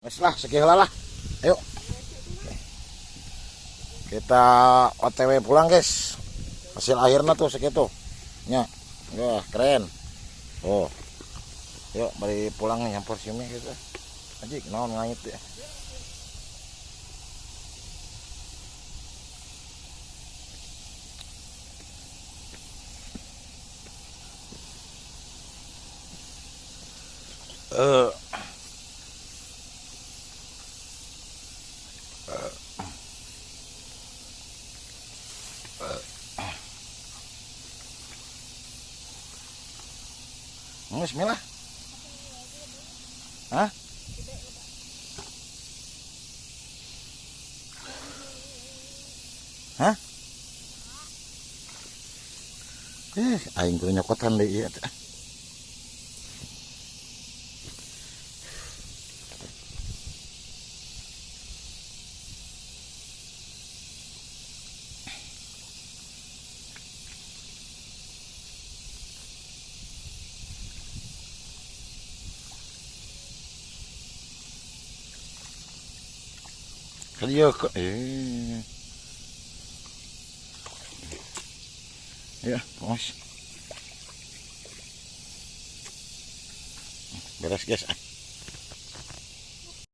Wes lah, sekian lah. Ayo. Kita OTW pulang, guys. Hasil akhirnya tuh segitu. Nya. Wah, keren. Oh. Yuk, bari pulang nih nyampur sini gitu. Anjing, naon ngait ya. Bismillah. Hah? Hah? Aing kudu nyokotan deui ieu teh. Iya. Ya, bos. Beres, guys.